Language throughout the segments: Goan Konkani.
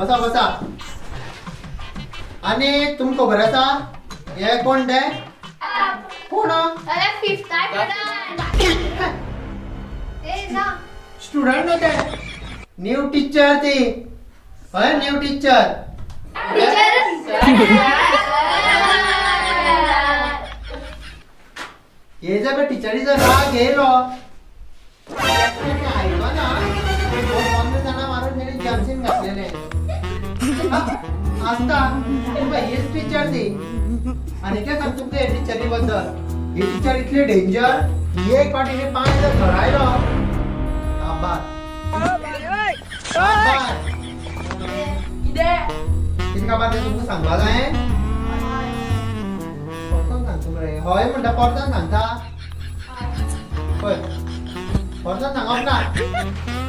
बसा बसा. आनी तुमकां खबर आसा हे कोण ते? कोण? अरे फिफ्थ ए ना. स्टुडंट न्हू ते, न्यू टिचर ती. हय, न्यू टिचर. टीचर. हे जर टिचरीचो राग येयलो, आयकना, 15 जाणां मारून तेणी जॅम्सीन घातलेले आसता. तुमकां हीच टिचर ती. आनी कितें सांग तुमकां हे टिचरी बद्दल, ही टिचर इतली डेंजर, ही एक फावट हिणे पांय जर घरायलो, काबार काबार. कितें? कितें काबार तें तुमकां सांगपा जाय? परतून सांगता मरे. हय म्हणटा, परतून सांगता. पळय, परतून सांगप ना.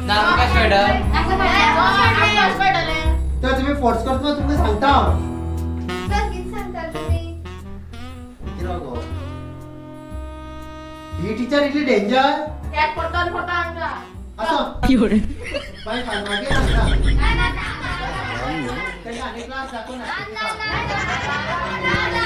ना आमकां कळटा. तर तुम्ही फोर्स करता, तुमकां सांगता हांव. सर, कितें सांगता तुम्ही? कितें गो, ही टिचर इतली डेंजर. त्यात परतून परतून आमकां. असो बाय, मागीर सांगता. ना ना. तेका आनी क्लास दाखोवन ना ना.